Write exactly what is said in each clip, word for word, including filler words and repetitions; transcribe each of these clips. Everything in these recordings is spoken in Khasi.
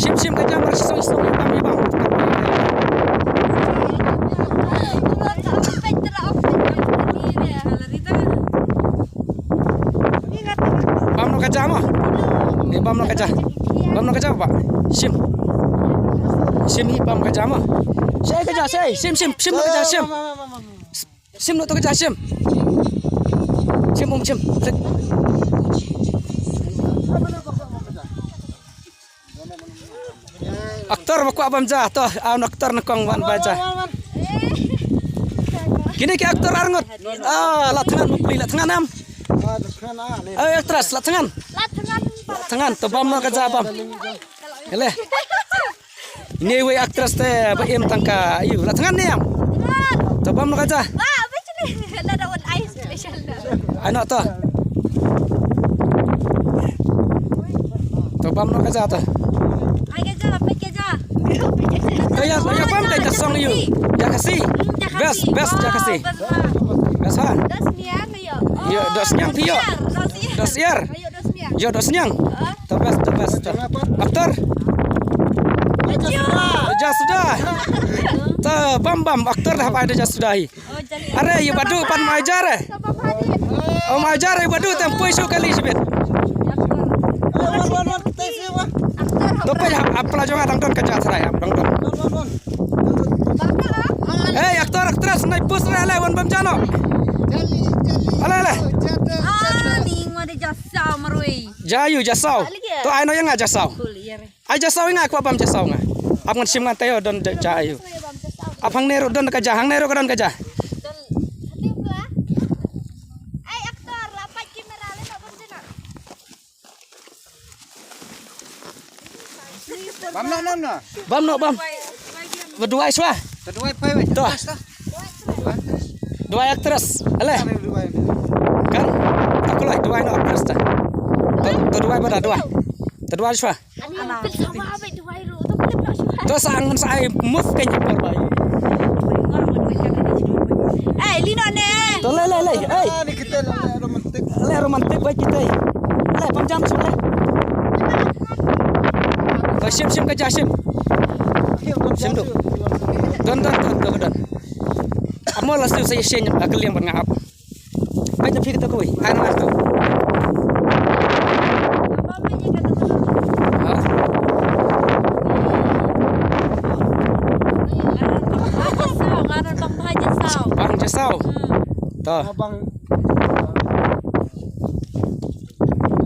Shim shim ka ja mar shisong shisong ïa bam ïa bam. Bam noh ka ja mo. Ni bam noh ka ja. Bam noh ka ja ba. Shim. Shim hi bam ka ja mo. Shai ka ja shai. Shim shim shim noh ka ja shim. Shim noh to ka ja shim. Shim um shim. Aktor ba kwah bam ja to, aun aktor na kong wan ba ja. Kine ki aktor arngut. Ah, la thngan bapli la thngan am. Ay, actress la thngan. La thngan. La thngan to bam noh ka ja bam. Hele. Ine wei actress te ba im tang ka ayu la thngan ne am. To bam noh ka ja. Wah, apa sini? Ada daun ais special dah. Ano to. To bam noh ka ja to. Ai ka ja, apa ka ja? To ya ya bam ka ja song yu. Ja Khasi. Best best ja Khasi. Best ha. Das niang yo. Yo dos niang phi yo. Dos yar. Yo dos niang. To best to best to. Aktor. Ja suda. To bam bam aktor dah pai ja suda hi. Are ïa badu pan mai jare. O mai jare badu tem pui shu kali shibit. To pui hap apla jong adang don ka ja trai hap dang don. Hey aktor aktris nai pus re le wan bam jano. Ale ale. Ah, ni ngode jasau marui. Jayu jasau. To ai no yang jasau. Ai ja saw nga kwah bam ja saw nga. Ap ngan shim ngan tayo don ja ayu. Ap hangne ruh don ka ja hangne ruh ka don ka ja. Ai aktor la pat kamera le na bam jena. Bam na na na. Bam no bam. Ba duwai shwa. Ba duwai pai wei. To. Duwai actress. Ale. Kan. Aku lai duwai no actress ta. To duwai ba da duwai. To duwai shwa. To sa ang sa ai move ka ni por bai. Eh, lino ne. To le le le. Ai. Ah, ni kita le romantik. Le romantik bai kita. Le pam jam sule. To shim shim ka ja shim. Shim tu. Don don don don don. Amo la stu sa shin ka liang ban ngap. Baik na phi kata kawei. Ai na tu. Ha? Bang Jasaw. Ta.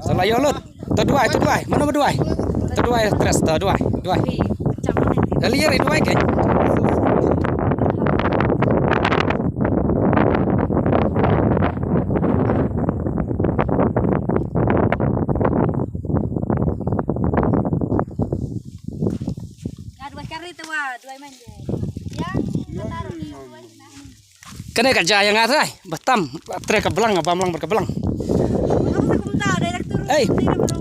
Salah yolut. Terduai, terduai. Mana berduai? Terduai, terus terduai, duai. Dah liar duai ke? Duai kari tu wah, duai manja. Ya, taruh di duai. Kane ka ja ïa nga trai, ba tam, tre ka blang, ba mlang ba ka blang. Ei,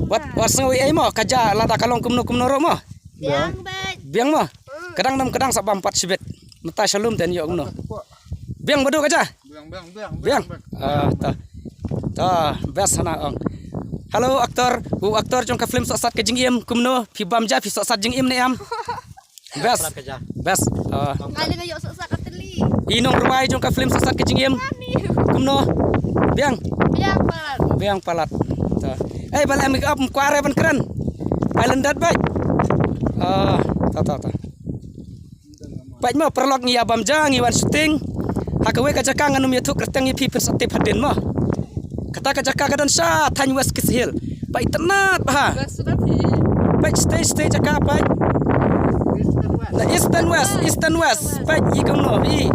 wat wat sngew ei mo, ka ja lada ka long kumno kumno ro mo. Biang bet. Biang mo. Kadang nam kadang sa bam pat shibit. Mata shalom ten yo kumno. Biang badu ka ja. Biang biang biang. Biang. Ah, ta. Ta, best hana ong. Hello aktor, u aktor jong ka film Sohsat ka jingim kumno, phi bam ja phi sohsat jingim ne am. Best. Best. Ah. Ngali nga yok sok sak kateli. I nong rwai jong ka film Sohsat ka jingim. Kumno? Biang. Biang palat. Biang palat. Ta. Eh bala make up kware ban kren. Island dat bai. Ah, ta ta ta. Bai mo paralok ngi ïa bam ja ngi wan shooting. Ha kawei ka jaka ngan ym ïathuh kyrteng ïa phi phin sa tip hadien mo. Kata ka jaka ka don sha thaiñ West Khasi Hills. Peit itynnad bha. Peit stage stage jaka peit. Na east and west, east and west. Peit i kumno i.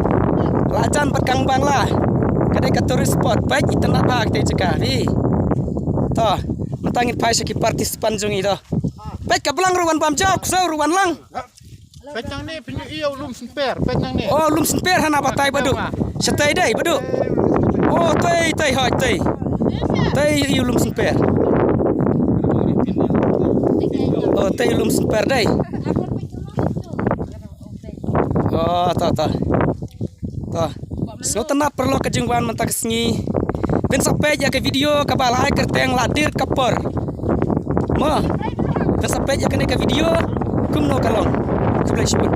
La jan pat kang Bangla. Ka dei ka tourist spot. Peit itynnad bha ka jaka i. To, mynta ngin phai sha ki participant jong i to. Peit ka blang ruh wan bam ja, ksew ruh wan lang. Peit nangne pynjah ïa u lum symper, peit nangne. Oh, lum symper hana batai badu. Shatai dei badu. Oh, tei tei hoi tei. Tei ïa u lum symper. Oh, tei lum symper dei. Oh, ta ta. Ta. Sngewtynnat paralok ka jingwan mynta ka sngi. Phin sa peit ïa ka video kaba la ai kyrteng La Dier Ka Por. Mo. Phin sa peit ïa kane ka video. Kumno ka long? Khublei shibun.